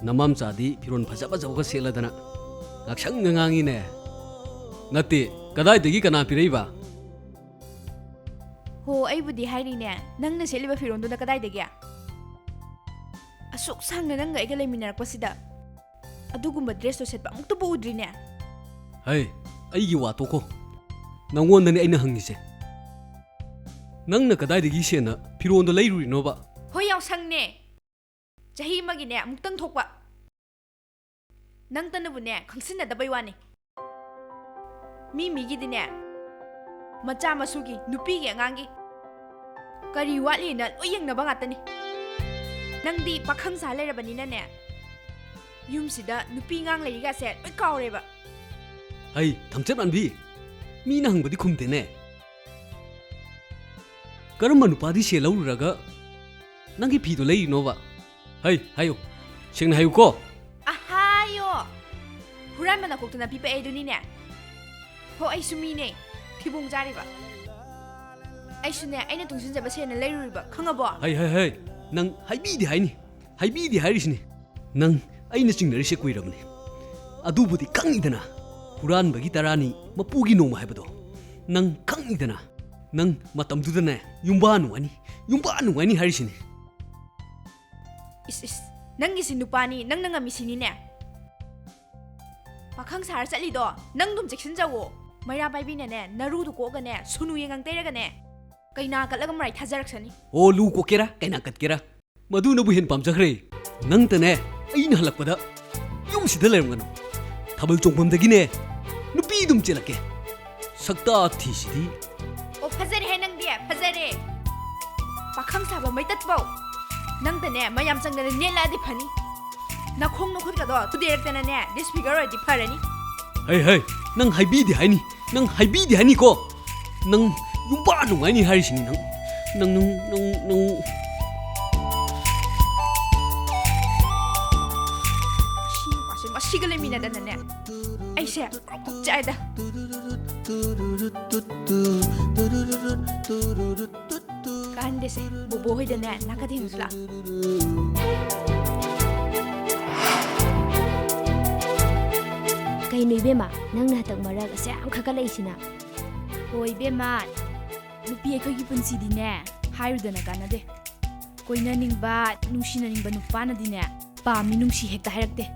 ꯅꯃꯥꯝꯆꯥꯗꯤ ꯐꯤꯔꯣꯜ ꯐꯖ ꯐꯖꯕꯒ ꯁꯦꯠꯂꯗꯅ ꯉꯥꯛꯁꯪꯒ ꯉꯥꯡꯉꯤꯅꯦ꯫ ꯅꯠꯇꯦ, ꯀꯗꯥꯏꯗꯒꯤ ꯀꯅꯥ ꯄꯤꯔꯛꯏꯕ? ꯍꯣ, ꯑꯩꯕꯨꯗꯤ ꯍꯥꯏꯔꯤꯅꯦ, ꯅꯪꯅ ꯁꯦꯠꯂꯤꯕ ꯐꯤꯔꯣꯜꯗꯨꯅ ꯀꯗꯥꯏꯗꯒꯤ? ꯑꯁꯨꯛ ꯁꯥꯡꯅ ꯅꯪꯒ ꯑꯩꯒ ꯂꯩꯃꯤꯟꯅꯔꯛꯄꯁꯤꯗ ꯑꯗꯨꯒꯨꯝꯕ ꯗ꯭ꯔꯦꯁꯇꯣ ꯁꯦꯠꯄ ꯑꯃꯨꯛꯇꯕꯨ ꯎꯗ꯭ꯔꯤꯅꯦ꯫ ꯍꯩ, ꯑꯩꯒꯤ ꯋꯥ ꯇꯣꯛꯈꯣ꯫ ꯅꯪꯉꯣꯟꯗꯅꯦ ꯑꯩꯅ ꯍꯪꯉꯤꯁꯦ꯫ ꯅꯪꯅ ꯀꯗꯥꯏꯗꯒꯤ ꯁꯦꯟꯅ ꯐꯤꯔꯣꯜꯗꯣ ꯂꯩꯔꯨꯔꯤꯅꯣꯕ? ꯍꯣꯏ, ꯌꯥꯎꯁꯪꯅꯦ꯫ ꯆꯍꯤ ꯑꯃꯒꯤꯅꯦ ꯑꯃꯨꯛꯇꯪ ꯊꯣꯛꯄ꯫ ꯅꯪꯇꯅꯕꯨꯅꯦ ꯈꯪꯁꯤꯟꯅꯗꯕꯩ ꯋꯥꯅꯤ꯫ ꯃꯤ ꯃꯤꯒꯤꯗꯤꯅꯦ, ꯃꯆꯥ ꯃꯁꯨꯒꯤ, ꯅꯨꯄꯤꯒꯤ ꯑꯉꯥꯡꯒꯤ ꯀꯔꯤ ꯋꯥꯠꯂꯤꯅ ꯂꯣꯏ ꯌꯦꯡꯅꯕ ꯉꯥꯛꯇꯅꯤ꯫ ꯅꯪꯗꯤ ꯄꯥꯈꯪ ꯁꯥ ꯂꯩꯔꯕꯅꯤꯅꯅꯦ, ꯌꯨꯝꯁꯤꯗ ꯅꯨꯄꯤ ꯑꯉꯥꯡ ꯂꯩꯔꯤꯒꯥꯁꯦ ꯂꯣꯏ ꯀꯥꯎꯔꯦꯕ꯫ ꯍꯩ, ꯊꯝꯆꯦꯠ ꯃꯥꯟꯕꯤ, ꯃꯤꯅ ꯍꯪꯕꯗꯤ ꯈꯨꯝꯗꯦꯅꯦ꯫ ꯀꯔꯝꯕ ꯅꯨꯄꯥꯗꯤ ꯁꯦꯜ ꯂꯧꯔꯨꯔꯒ ꯅꯪꯒꯤ ꯐꯤꯗꯣ ꯂꯩꯔꯤꯅꯣꯕ? ꯍꯩ, ꯍꯥꯏꯌꯨ꯫ ꯁꯦꯡꯅ ꯍꯥꯏꯌꯨꯀꯣ꯫ ꯑꯍꯥꯌꯣ! ꯍꯨꯔꯥꯟꯕ ꯅꯀꯣꯛꯇ ꯅꯥꯄꯤ ꯄꯛꯑꯦ ꯑꯗꯨꯅꯤꯅꯦ꯫ ꯍꯣ, ꯑꯩꯁꯨ ꯃꯤꯅꯦ꯫ ꯊꯤꯕꯣꯡ ꯆꯥꯔꯤꯕ꯫ ꯑꯩꯁꯨꯅꯦ, ꯑꯩꯅ ꯇꯨꯡꯁꯤꯟꯖꯕ ꯁꯦꯟꯅ ꯂꯩꯔꯨꯔꯤꯕ, ꯈꯪꯉꯕꯣ? ꯍꯩ, ꯍꯩ, ꯍꯩ꯫ ꯅꯪ ꯍꯥꯏꯕꯤꯗꯦ ꯍꯥꯏꯅꯤ꯫ ꯍꯥꯏꯕꯤꯗꯦ ꯍꯥꯏꯔꯤꯁꯤꯅꯤ꯫ ꯅꯪ ꯑꯩꯅ ꯆꯤꯡꯅꯔꯤꯁꯦ ꯀꯨꯏꯔꯕꯅꯤ꯫ ꯑꯗꯨꯕꯨꯗꯤ ꯈꯪꯉꯤꯗꯅ꯫ ꯍꯨꯔꯥꯟꯕꯒꯤ ꯇꯔꯥꯅꯤ, ꯃꯄꯨꯒꯤ ꯅꯣꯡꯃ ꯍꯥꯏꯕꯗꯣ꯫ ꯅꯪ ꯈꯪꯉꯤꯗꯅ꯫ ꯅꯪ ꯃꯇꯝꯗꯨꯗꯅꯦ, ꯌꯨꯝꯕꯥ ꯅꯨꯡꯉꯥꯏꯅꯤ, ꯌꯨꯝꯕꯥ ꯅꯨꯡꯉꯥꯏꯅꯤ ꯍꯥꯏꯔꯤꯁꯤꯅꯤ꯫ ꯏꯁ, ꯏꯁ, ꯅꯪꯒꯤꯁꯤ ꯅꯨꯄꯥꯅꯤ, ꯅꯪꯅ ꯉꯝꯃꯤꯁꯤꯅꯤꯅꯦ꯫ ꯄꯥꯈꯪ ꯁꯥꯔ ꯆꯠꯂꯤꯗꯣ, ꯅꯪ ꯑꯗꯨꯝ ꯆꯦꯛꯁꯤꯟꯖꯧꯋꯣ꯫ ꯃꯩꯔꯥ ꯄꯥꯏꯕꯤꯅꯅꯦ, ꯅꯔꯨꯗꯨ ꯀꯣꯛꯑꯒꯅꯦ, ꯁꯨꯅꯨ ꯌꯦꯡꯉꯪ ꯇꯩꯔꯒꯅꯦ, ꯀꯩꯅꯥ ꯀꯠꯂꯒ ꯃꯔꯥꯏ ꯊꯥꯖꯔꯛꯁꯅꯤ꯫ ꯑꯣ, ꯂꯨ ꯀꯣꯛꯀꯦꯔꯥ, ꯀꯩꯅꯥ ꯀꯠꯀꯦꯔꯥ, ꯃꯗꯨꯅꯕꯨ ꯍꯦꯟ ꯄꯥꯝꯖꯈ꯭ꯔꯦ꯫ ꯅꯪꯇꯅꯦ, ꯑꯩꯅ ꯍꯜꯂꯛꯄꯗ ꯌꯨꯝꯁꯤꯗ ꯂꯩꯔꯝꯒꯅꯨ꯫ ꯊꯥꯕꯜ ꯆꯣꯡꯐꯝꯗꯒꯤꯅꯦ, ꯅꯨꯄꯤ ꯑꯗꯨꯝ ꯆꯦꯜꯂꯛꯀꯦ꯫ ꯁꯛꯇꯥ ꯊꯤꯁꯤꯗꯤ꯫ ꯑꯣ, ꯐꯖꯔꯦꯍꯦ ꯅꯪꯗꯤ, ꯐꯖꯔꯦ꯫ ꯄꯥꯈꯪ ꯁꯥꯕ ꯃꯩꯇꯠꯄꯧ꯫ ꯅꯪꯗꯅꯦ, ꯃꯌꯥꯝ ꯆꯪꯗꯅ ꯅꯦꯠꯂꯛꯑꯗꯤ ꯐꯅꯤ꯫ ꯅꯈꯣꯡ ꯅꯈꯨꯠꯀꯗꯣ ꯊꯨꯗꯦꯛꯇꯅꯅꯦ, ꯗꯤꯁꯐꯤꯒꯔ ꯑꯣꯏꯔꯗꯤ ꯐꯔꯅꯤ꯫ ꯍꯩ ꯍꯩ, ꯅꯪ ꯍꯥꯏꯕꯤꯗꯦ ꯍꯥꯏꯅꯤ, ꯅꯪ ꯍꯥꯏꯕꯤꯗꯦ ꯍꯥꯏꯅꯤꯀꯣ꯫ ꯅꯪ ꯌꯨꯝꯕꯥ ꯅꯨꯡꯉꯥꯏꯅꯤ ꯍꯥꯏꯔꯤꯁꯤꯅꯤ ꯅꯪ꯫ ꯅꯪ, ꯅꯪ, ꯅꯪ, ꯅꯪ꯫ ꯁꯤ ꯅꯨꯄꯥꯁꯦ ꯃꯁꯤꯒ ꯂꯩꯃꯤꯟꯅꯗꯅꯅꯦ, ꯑꯩꯁꯦ ꯄ꯭ꯔꯣꯛ ꯄ꯭ꯔꯣꯛ ꯆꯥꯛꯑꯦꯗ꯫ ꯀꯥꯟꯗꯦꯁꯦ, ꯕꯣꯕꯣ ꯍꯣꯏꯗꯅꯦ ꯅꯥꯀ ꯊꯦꯡꯅꯁꯨ ꯂꯥꯛ꯫ ꯀꯩꯅꯣ ꯏꯕꯦꯝꯃ, ꯅꯪꯅ ꯍꯟꯗꯛ ꯃꯔꯛ ꯑꯁꯦ ꯌꯥꯝ ꯈꯛꯀꯠꯂꯛꯏꯁꯤꯅ? ꯍꯣꯏ ꯏꯕꯦꯝꯃ, ꯅꯨꯄꯤ ꯑꯩꯈꯣꯏꯒꯤ ꯄꯨꯟꯁꯤꯗꯤꯅꯦ, ꯍꯥꯏꯔꯨꯗꯅ ꯀꯥꯟꯅꯗꯦ꯫ ꯀꯣꯏꯅꯅꯤꯡꯕ, ꯅꯨꯡꯁꯤꯅꯅꯤꯡꯕ ꯅꯨꯄꯥꯅꯗꯤꯅꯦ, ꯄꯥꯝꯃꯤ ꯅꯨꯡꯁꯤ ꯍꯦꯛꯇ ꯍꯥꯏꯔꯛꯇꯦ꯫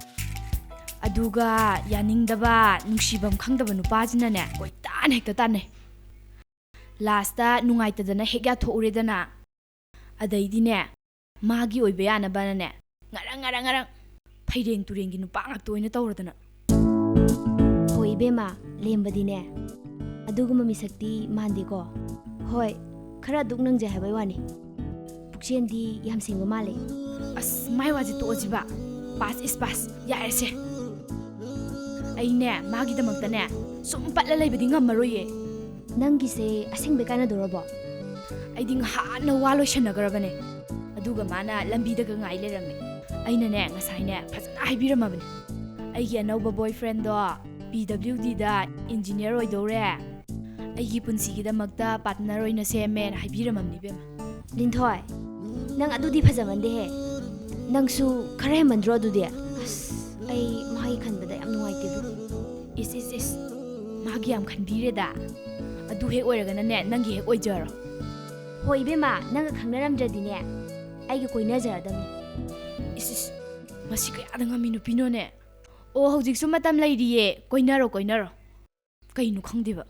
ꯑꯗꯨꯒ ꯌꯥꯅꯤꯡꯗꯕ, ꯅꯨꯡꯁꯤꯐꯝ ꯈꯪꯗꯕ ꯅꯨꯄꯥꯁꯤꯅꯅꯦ, ꯀꯣꯏꯇꯥꯟ ꯍꯦꯛꯇ ꯇꯥꯟꯅꯩ꯫ ꯂꯥꯁꯇ ꯅꯨꯡꯉꯥꯏꯇꯗꯅ ꯍꯦꯛ ꯌꯥꯊꯣꯛꯎꯔꯦꯗꯅ꯫ ꯑꯗꯩꯗꯤꯅꯦ, ꯃꯥꯒꯤ ꯑꯣꯏꯕ ꯌꯥꯅꯕꯅꯅꯦ, ꯉꯔꯪ ꯉꯔꯪ ꯉꯔꯪ ꯐꯩꯔꯦꯡ ꯇꯨꯔꯦꯡꯒꯤ ꯅꯨꯄꯥ ꯉꯥꯛꯇ ꯑꯣꯏꯅ ꯇꯧꯔꯗꯅ꯫ ꯍꯣꯏ ꯏꯕꯦꯝꯃ, ꯂꯦꯝꯕꯗꯤꯅꯦ ꯑꯗꯨꯒꯨꯝꯕ ꯃꯤꯁꯛꯇꯤ ꯃꯥꯟꯗꯦꯀꯣ꯫ ꯍꯣꯏ, ꯈꯔ ꯗꯨꯛ ꯅꯪꯖꯩ ꯍꯥꯏꯕꯩ ꯋꯥꯅꯤ꯫ ꯄꯨꯛꯆꯦꯜꯗꯤ ꯌꯥꯝ ꯁꯦꯡꯕ ꯃꯥꯜꯂꯦ꯫ ꯑꯁ, ꯃꯥꯏ ꯋꯥꯁꯦ ꯇꯣꯛꯑꯁꯤꯕ꯫ Pass is pass, ꯌꯥꯔꯦꯁꯦ꯫ ꯑꯩꯅꯦ, ꯃꯥꯒꯤꯗꯃꯛꯇꯅꯦ, ꯁꯨꯝ ꯄꯠꯂ ꯂꯩꯕꯗꯤ ꯉꯝꯃꯔꯣꯏꯌꯦ꯫ ꯅꯪꯒꯤꯁꯦ ꯑꯁꯦꯡꯕꯩ ꯀꯥꯏꯅꯗꯣꯔꯕꯣ? ꯑꯩꯗꯤ ꯉꯍꯥꯟꯅ ꯋꯥ ꯂꯣꯏꯁꯟꯅꯈ꯭ꯔꯕꯅꯦ꯫ ꯑꯗꯨꯒ ꯃꯥꯅ ꯂꯝꯕꯤꯗꯒ ꯉꯥꯏ ꯂꯩꯔꯝꯃꯦ꯫ ꯑꯩꯅꯅꯦ, ꯉꯁꯥꯏꯅꯦ, ꯐꯖꯅ ꯍꯥꯏꯕꯤꯔꯝꯃꯕꯅꯦ꯫ ꯑꯩꯒꯤ ꯑꯅꯧꯕ boyfriendꯗꯣ P W Dꯗ engineer ꯑꯣꯏꯗꯧꯔꯦ, ꯑꯩꯒꯤ ꯄꯨꯟꯁꯤꯒꯤꯗꯃꯛꯇ partner ꯑꯣꯏꯅ ꯁꯦꯝꯃꯦꯅ ꯍꯥꯏꯕꯤꯔꯝꯃꯕꯅꯤ ꯏꯕꯦꯝꯃ꯫ ꯂꯤꯟꯊꯣꯏ, ꯅꯪ ꯑꯗꯨꯗꯤ ꯐꯖꯃꯟꯗꯦꯍꯦ꯫ ꯅꯪꯁꯨ ꯈꯔ ꯍꯦꯟꯃꯟꯗ꯭ꯔꯣ ꯑꯗꯨꯗꯤ? ꯑꯁ, ꯑꯩ ꯃꯥꯒꯤ ꯈꯟꯕꯗ ꯌꯥꯝ ꯅꯨꯡꯉꯥꯏꯇꯦꯕꯨ꯫ ꯏꯁ ꯏꯁ ꯏꯁ, ꯃꯥꯒꯤ ꯌꯥꯝ ꯈꯟꯕꯤꯔꯦꯗ꯫ ꯑꯗꯨ ꯍꯦꯛ ꯑꯣꯏꯔꯒꯅꯅꯦ, ꯅꯪꯒꯤ ꯍꯦꯛ ꯑꯣꯏꯖꯔꯣ꯫ ꯍꯣꯏ ꯏꯕꯦꯝꯃ, ꯅꯪꯒ ꯈꯪꯅꯔꯝꯗ꯭ꯔꯗꯤꯅꯦ, ꯑꯩꯒ ꯀꯣꯏꯅꯖꯔꯗꯝꯅꯤ꯫ ꯏꯁ ꯏꯁ, ꯃꯁꯤ ꯀꯌꯥꯗ ꯉꯝꯃꯤ ꯅꯨꯄꯤꯅꯣꯅꯦ꯫ ꯑꯣ, ꯍꯧꯖꯤꯛꯁꯨ ꯃꯇꯝ ꯂꯩꯔꯤꯌꯦ, ꯀꯣꯏꯅꯔꯣ ꯀꯣꯏꯅꯔꯣ꯫ ꯀꯩꯅꯣ ꯈꯪꯗꯦꯕ꯫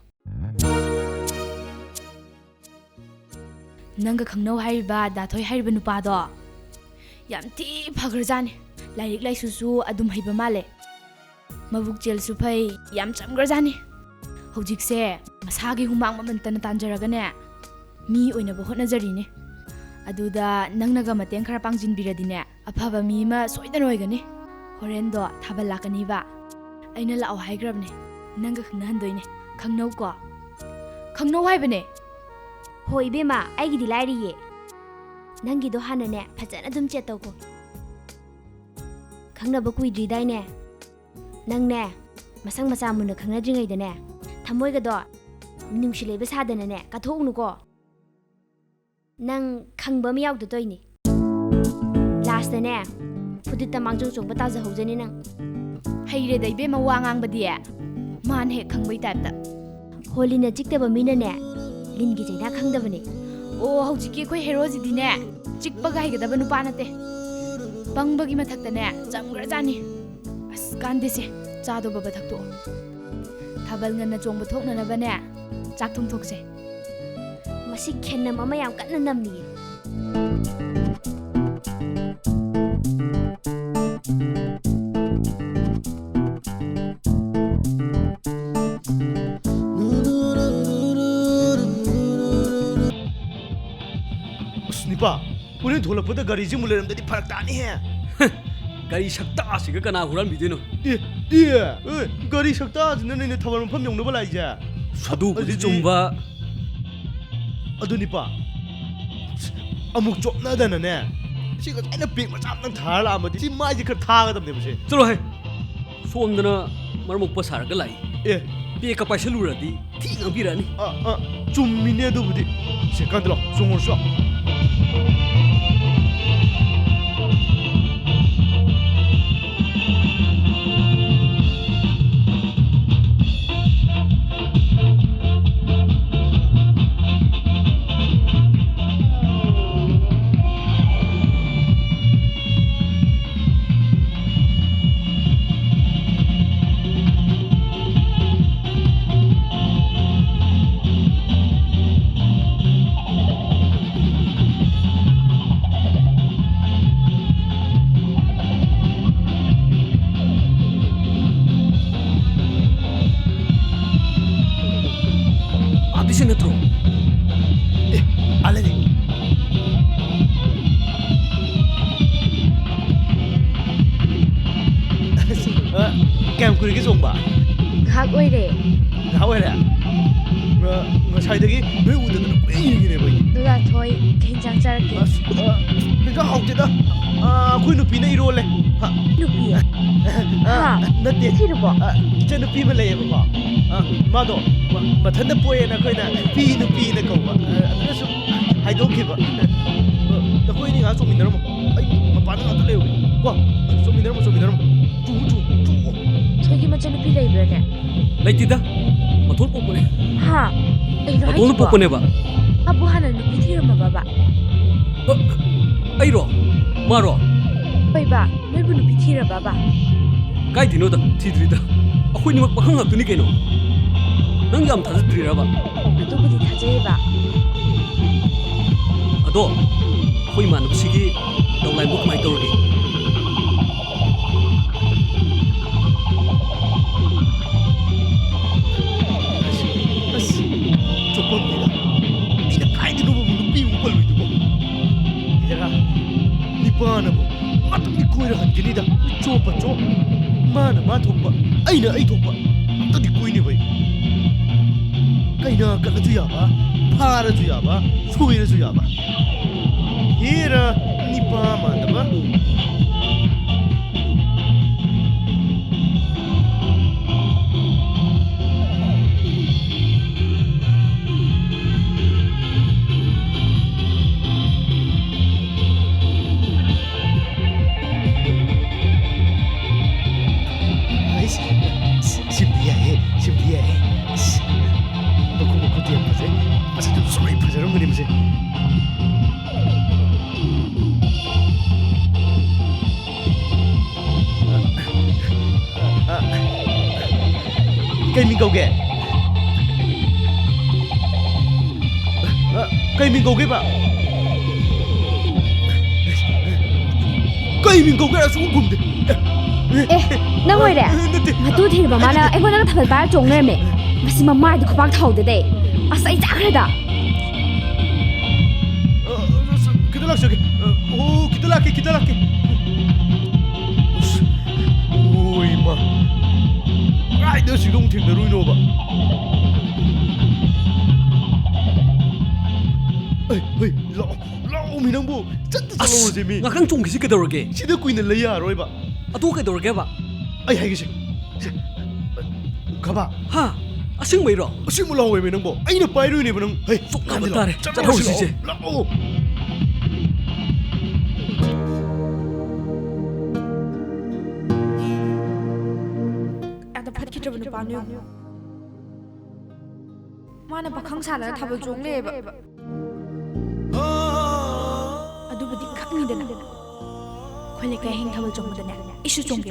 ꯅꯪꯒ ꯈꯪꯅꯧ ꯍꯥꯏꯔꯤꯕ ꯗꯥꯊꯣꯏ ꯍꯥꯏꯔꯤꯕ ꯅꯨꯄꯥꯗꯣ ꯌꯥꯝ ꯊꯤ ꯐꯈ꯭ꯔꯖꯥꯠꯅꯤ꯫ ꯂꯥꯏꯔꯤꯛ ꯂꯥꯏꯁꯨꯁꯨ ꯑꯗꯨꯝ ꯍꯩꯕ ꯃꯥꯜꯂꯦ꯫ ꯃꯕꯨꯛ ꯆꯦꯜꯁꯨ ꯐꯩ, ꯌꯥꯝ ꯆꯝꯈ꯭ꯔꯖꯥꯠꯅꯤ꯫ ꯍꯧꯖꯤꯛꯁꯦ ꯃꯁꯥꯒꯤ ꯍꯨꯃꯥꯡ ꯃꯃꯟꯇꯅ ꯇꯥꯟꯖꯔꯒꯅꯦ, ꯃꯤ ꯑꯣꯏꯅꯕ ꯍꯣꯠꯅꯖꯔꯤꯅꯦ꯫ ꯑꯗꯨꯗ ꯅꯪꯅꯒ ꯃꯇꯦꯡ ꯈꯔ ꯄꯥꯡꯁꯤꯟꯕꯤꯔꯗꯤꯅꯦ, ꯑꯐꯕ ꯃꯤ ꯑꯃ ꯁꯣꯏꯗꯅ ꯑꯣꯏꯒꯅꯤ꯫ ꯍꯣꯔꯦꯟꯗꯣ ꯊꯥꯕꯜ ꯂꯥꯛꯀꯅꯤꯕ꯫ ꯑꯩꯅ ꯂꯥꯛꯑꯣ ꯍꯥꯏꯈ꯭ꯔꯕꯅꯦ꯫ ꯅꯪꯒ ꯈꯪꯅꯍꯟꯗꯣꯏꯅꯦ꯫ ꯈꯪꯅꯧꯀꯣ꯫ ꯈꯪꯅꯧ ꯍꯥꯏꯕꯅꯦ꯫ ꯍꯣꯏ ꯏꯕꯦꯝꯃ, ꯑꯩꯒꯤꯗꯤ ꯂꯥꯏꯔꯤꯌꯦ꯫ ꯅꯪꯒꯤꯗꯣ ꯍꯥꯟꯅꯅꯦ ꯐꯖꯅ ꯑꯗꯨꯝ ꯆꯦꯠ ꯇꯧꯀꯣ꯫ ꯈꯪꯅꯕ ꯀꯨꯏꯗ꯭ꯔꯤꯗꯥꯏꯅꯦ? ꯅꯪꯅꯦ ꯃꯁꯛ ꯃꯆꯥ ꯃꯨꯟꯅ ꯈꯪꯅꯗ꯭ꯔꯤꯉꯩꯗꯅꯦ ꯊꯃꯣꯏꯒꯗꯣ ꯅꯨꯡꯁꯤ ꯂꯩꯕ ꯁꯥꯗꯅꯅꯦ ꯀꯠꯊꯣꯛꯎꯅꯨꯀꯣ꯫ ꯅꯪ ꯈꯪꯕ ꯑꯃ ꯌꯥꯎꯗ ꯇꯧꯏꯅꯦ꯫ ꯂꯥꯁꯇꯅꯦ ꯐꯨꯗꯤꯠꯇ ꯃꯥꯡꯖꯧ ꯆꯣꯡꯕ ꯇꯥꯖꯍꯧꯖꯅꯤ ꯅꯪ꯫ ꯍꯩꯔꯦꯗ ꯏꯕꯦꯝꯃ ꯋꯥ ꯉꯥꯡꯕꯗꯤ꯫ ꯃꯥꯅ ꯍꯦꯛ ꯈꯪꯕꯩ ꯇꯥꯏꯞꯇ꯫ ꯍꯣꯂꯤꯅ ꯆꯤꯛꯇꯕ ꯃꯤꯅꯅꯦ ꯂꯤꯟꯒꯤ ꯆꯩꯅꯥ ꯈꯪꯗꯕꯅꯦ꯫ ꯑꯣ, ꯍꯧꯖꯤꯛꯀꯤ ꯑꯩꯈꯣꯏ ꯍꯦꯔꯣꯁꯤꯗꯤꯅꯦ ꯆꯤꯛꯄꯒ ꯍꯩꯒꯗꯕ ꯅꯨꯄꯥ ꯅꯠꯇꯦ꯫ ꯄꯪꯕꯒꯤ ꯃꯊꯛꯇꯅꯦ ꯆꯝꯈ꯭ꯔꯖꯥꯠꯅꯤ꯫ ꯑꯁ, ꯀꯥꯟꯗꯦꯁꯦ, ꯆꯥꯗꯣ ꯕꯕ ꯊꯛꯇꯣꯛꯑꯣ꯫ ꯊꯥꯕꯜ ꯉꯟꯅ ꯆꯣꯡꯕ ꯊꯣꯛꯅꯅꯕꯅꯦ ꯆꯥꯛ ꯊꯣꯡꯊꯣꯛꯁꯦ꯫ ꯃꯁꯤ ꯈꯦꯟꯅꯝ ꯑꯃ ꯌꯥꯝ ꯀꯟꯅ ꯅꯝꯃꯤꯌꯦ꯫ ꯑꯁ, ꯅꯤꯄꯥ, ꯍꯣꯔꯦꯟ ꯊꯣꯛꯂꯛꯄꯗ ꯒꯥꯔꯤꯁꯤ ꯑꯃꯨꯛ ꯂꯩꯔꯝꯗꯗꯤ ꯐꯔꯛ ꯇꯥꯅꯤꯍꯦ꯫ ꯒꯥꯔꯤ ꯁꯛꯇꯥꯁꯤꯒ ꯀꯅꯥ ꯍꯨꯔꯥꯟꯕꯤꯗꯣꯏꯅꯣ? ꯑꯦ, ꯑꯦ, ꯑꯦ, ꯒꯥꯔꯤ ꯁꯛꯇꯥꯁꯤꯅꯅꯦ ꯊꯥꯕꯜ ꯃꯐꯝ ꯌꯧꯅꯕ ꯂꯥꯛꯏꯁꯦ꯫ ꯑꯗꯨꯕꯨꯗꯤ ꯑꯗꯨꯗꯤ ꯆꯨꯝꯕ꯫ ꯑꯗꯨ ꯅꯤꯄꯥ, ꯑꯃꯨꯛ ꯆꯣꯞꯅꯗꯅꯅꯦ, ꯁꯤ ꯉꯁꯥꯏꯅ ꯄꯦꯛ ꯃꯆꯥ ꯑꯝꯇꯪ ꯊꯥꯔ ꯂꯥꯛꯑꯝꯃꯗꯤ ꯁꯤ ꯃꯥꯏꯁꯦ ꯈꯔ ꯊꯥꯒꯗꯕꯅꯦꯕ ꯁꯦ꯫ ꯆꯠꯂꯣꯍꯦ, ꯁꯣꯝꯗꯅ ꯃꯔꯝ ꯃꯣꯛꯄ ꯁꯥꯔꯒ ꯂꯥꯛꯏ꯫ ꯑꯦ꯫ ꯄꯦꯛꯀ ꯄꯥꯏꯁꯜꯂꯨꯔꯗꯤ ꯊꯤ ꯉꯥꯡꯕꯤꯔꯛꯑꯅꯤ꯫ ꯑꯥ, ꯑꯥ, ꯆꯨꯝꯃꯤꯅꯦ ꯑꯗꯨꯕꯨꯗꯤ꯫ ꯁꯦ, ꯀꯥꯟꯗ ꯂꯥꯛꯑꯣ, ꯆꯣꯡꯉꯨꯔꯁꯤ ꯂꯥꯛꯑꯣ꯫ ꯀꯨꯏꯔꯒꯦ ꯆꯣꯡꯕ? ꯉꯥꯏꯍꯥꯛ ꯑꯣꯏꯔꯦ꯫ ꯉꯥꯏꯍꯥꯛ ꯑꯣꯏꯔꯦ? ꯉ-, ꯉꯁꯥꯏꯗꯒꯤ ꯅꯣꯏ ꯎꯗꯗꯅ ꯀꯨꯏꯔꯦ ꯌꯦꯡꯉꯤꯅꯦꯕ ꯑꯩ꯫ ꯑꯗꯨꯗ ꯊꯣꯏ, ꯀꯩ ꯍꯦꯟꯖꯥꯡ ꯆꯥꯔꯛꯀꯦ? ꯑꯁ, ꯑ, ꯍꯦꯟꯖꯥꯡ ꯍꯥꯎꯇꯦꯗ꯫ ꯑ, ꯑꯩꯈꯣꯏ ꯅꯨꯄꯤꯅ ꯏꯔꯣꯜꯂꯦ꯫ ꯍꯥ꯫ ꯅꯨꯄꯤ? ꯑ, ꯍꯥ? ꯅꯠꯇꯦ꯫ ꯊꯤꯔꯕꯣ? ꯑ, ꯏꯆꯟꯅꯨꯄꯤ ꯑꯃ ꯂꯩꯌꯦꯕꯀꯣ꯫ ꯑ, ꯃꯥꯗꯣ ꯃ-, ꯃꯊꯟꯇ ꯄꯣꯛꯑꯦꯅ ꯑꯩꯈꯣꯏꯅ ꯅꯨꯄꯤ, ꯅꯨꯄꯤꯅ ꯀꯧꯕ꯫ ꯑ, ꯑꯗꯨꯅ ꯁꯨꯝ ꯍꯥꯏꯗꯣꯛꯈꯤꯕ꯫ ꯑ, ꯅꯈꯣꯏ ꯑꯅꯤ ꯉꯥꯏꯍꯥꯛ ꯆꯣꯡꯃꯤꯟꯅꯔꯝꯃꯣ꯫ ꯑꯩ ꯃꯄꯥꯟꯗ ꯉꯥꯛꯇ ꯂꯩꯔꯨꯒꯦ꯫ ꯀꯣ? ꯆꯣꯡꯃꯤꯟꯅꯔꯝꯃꯣ, ꯆꯣꯡꯃꯤꯟꯅꯔꯝꯃꯣ꯫ ꯆꯣꯡꯉꯨ, ꯆꯣꯡꯉꯨ, ꯆꯣꯡꯉꯨ꯫ ꯊꯣꯏꯒꯤ ꯃꯆꯟꯅꯨꯄꯤ ꯂꯩꯕ꯭ꯔꯥꯅꯦ? ꯂꯩꯇꯦꯗ꯫ ꯃꯇꯣꯝ ꯄꯣꯛꯄꯅꯦ꯫ ꯍꯥ? ꯀꯩꯅꯣ ꯃꯇꯣꯝꯗ ꯍꯥꯏꯁꯤꯕꯣ? ꯄꯣꯛꯄꯅꯦꯕ꯫ ꯃꯥꯕꯨ ꯍꯥꯟꯅ ꯅꯨꯄꯤ ꯊꯤꯔꯝꯃꯕꯕ? ꯑ, ꯑꯩꯔꯣ? ꯃꯥꯔꯣ? ꯍꯣꯏꯕ, ꯅꯣꯏꯕꯨ ꯅꯨꯄꯤ ꯊꯤꯔꯕꯕ? ꯀꯥꯏꯗꯩꯅꯣꯗ, ꯊꯤꯗ꯭ꯔꯤꯗ꯫ ꯑꯩꯈꯣꯏꯅꯤꯃꯛ ꯄꯥꯈꯪ ꯉꯥꯛꯇꯅꯤ ꯀꯩꯅꯣ꯫ ꯅꯪ ꯌꯥꯝ ꯊꯥꯖꯗ꯭ꯔꯤꯔꯕ? ꯑꯗꯨꯕꯨꯗꯤ ꯊꯥꯖꯩꯌꯦꯕ꯫ ꯑꯗꯣ, ꯑꯩꯈꯣꯏ ꯏꯃꯥꯟꯅꯕꯁꯤꯒꯤ ꯗꯧꯂꯥꯏꯟꯗꯣ ꯀꯃꯥꯏꯅ ꯇꯧꯔꯒꯦ? ꯑꯁ, ꯑꯁ, ꯆꯣꯞꯄꯝꯅꯤꯗ꯫ ꯑꯩꯅ ꯀꯥꯏꯗꯅꯣꯕ ꯑꯃꯨꯛ ꯅꯨꯄꯤ ꯑꯃꯨꯛ ꯄꯜꯂꯨꯏꯗꯨꯕꯣ? ꯍꯦꯔꯥ, ꯅꯤꯄꯥꯅꯕꯨ ꯉꯥꯛꯇꯪꯗꯤ ꯀꯣꯏꯔ ꯍꯟꯒꯅꯤꯗ꯫ ꯆꯣꯞꯄ ꯆꯣꯞ, ꯃꯥꯅ ꯃꯥ ꯊꯣꯛꯄ, ꯑꯩꯅ ꯑꯩ ꯊꯣꯛꯄ꯫ ꯑꯝꯇꯗꯤ ꯀꯣꯏꯅꯤꯕ ꯑꯩ꯫ ꯀꯩꯅ ꯀꯠꯂꯁꯨ ꯌꯥꯕ, ꯐꯥꯔꯁꯨ ꯌꯥꯕ, ꯁꯣꯏꯔꯁꯨ ꯌꯥꯕ꯫ ꯍꯦꯔꯥ, ꯅꯤꯄꯥ ꯃꯥꯟꯗꯕ꯫ ꯑꯩꯁ, ꯁꯤꯝꯗꯤ ꯌꯥꯏꯍꯦ, ꯁꯤꯝꯗꯤ ꯌꯥꯏꯍꯦ꯫ ꯑꯁ, ꯃꯈꯨ, ꯃꯈꯨꯠꯇꯤ ꯌꯥꯝ ꯐꯖꯩ꯫ ꯃꯁꯛꯇꯨ ꯁꯣꯏ ꯐꯖꯔꯝꯒꯅꯤ ꯃꯁꯦ꯫ ꯀꯩ ꯃꯤꯡ ꯀꯧꯒꯦ? ꯀꯩ ꯃꯤꯡ ꯀꯧꯒꯦꯕ? ꯀꯩ ꯃꯤꯡ ꯀꯧꯒꯦ? ꯑꯁꯨꯛ ꯈꯨꯝꯗꯦ꯫ ꯑꯦ, ꯅꯪ ꯑꯣꯏꯔꯦ? ꯅꯠꯇꯦ꯫ ꯃꯇꯨ ꯊꯤꯔꯕ ꯃꯥꯅ ꯑꯩꯉꯣꯟꯗꯒ ꯊꯥꯕꯜ ꯄꯥꯏꯔ ꯆꯣꯡ ꯂꯩꯔꯝꯃꯦ꯫ ꯃꯁꯤ ꯃꯃꯥꯏꯗꯤ ꯈꯨꯄꯥꯛ ꯊꯥꯍꯧꯗꯦꯗ ꯑꯩ꯫ ꯑꯁ, ꯑꯩ ꯆꯥꯈ꯭ꯔꯦꯗ꯫ ꯑ, ꯑꯁ, ꯈꯤꯇ ꯂꯥꯛꯆꯒꯦ꯫ ꯑ, ꯑꯣ, ꯈꯤꯇ ꯂꯥꯛꯀꯦ, ꯈꯤꯇ ꯂꯥꯛꯀꯦ꯫ ꯑꯁ, ꯑꯣ, ꯏꯃꯥ꯫ ꯊꯦꯡꯅꯔꯨꯏꯅꯣꯕ? ꯑꯩ, ꯍꯩ, ꯂꯥꯛꯑꯣ, ꯂꯥꯛꯑꯣ ꯃꯤ ꯅꯪꯕꯨ꯫ ꯆꯠꯇ ꯑꯁ, ꯆꯠꯂꯧꯔꯁꯦ ꯃꯤ꯫ ꯉꯥꯛꯇꯪ ꯆꯣꯡꯈꯤꯁꯤ ꯀꯩꯗꯧꯔꯒꯦ? ꯁꯤꯗ ꯀꯨꯏꯅ ꯂꯩ ꯌꯥꯔꯣꯏꯕ꯫ ꯑꯗꯨ ꯀꯩꯗꯧꯔꯒꯦꯕ? ꯑꯩ ꯍꯥꯏꯒꯦꯁꯦ꯫ ꯁꯦ, ꯈꯕꯥ꯫ ꯍꯥ? ꯑꯁꯦꯡꯕꯩꯔꯣ? ꯑꯁꯦꯡꯕ ꯂꯥꯛꯑꯣꯃꯤ ꯅꯪꯕꯣ꯫ ꯑꯩꯅ ꯄꯥꯏꯔꯨꯏꯅꯦꯕ ꯅꯪ꯫ ꯍꯩ, ꯆꯣꯛꯅꯕ ꯂꯥꯛꯑꯣ, ꯇꯥꯔꯦ꯫ ꯆꯠꯂꯧꯔꯁꯤ, ꯆꯠꯂꯧꯔꯁꯤ, ꯂꯥꯛꯑꯣ꯫ ꯂꯥꯛꯑꯣ꯫ ꯑꯗ ꯐꯠꯈꯤꯗ꯭ꯔꯕ ꯅꯨꯄꯥꯅꯣ ꯌꯦꯡꯉꯨ꯫ ꯃꯥꯅ ꯄꯥꯈꯪ ꯁꯥꯗꯅ ꯊꯥꯕꯜ ꯆꯣꯡ ꯂꯩꯌꯦꯕ꯫ ꯑꯗꯨꯕꯨꯗꯤ ꯈꯪꯉꯤꯗꯅ꯫ ꯑꯩꯈꯣꯏ ꯂꯩꯀꯥꯏ ꯍꯌꯦꯡ ꯊꯥꯕꯜ ꯆꯣꯡꯕꯗꯅꯦ, ꯑꯩꯁꯨ ꯆꯣꯡꯒꯦ꯫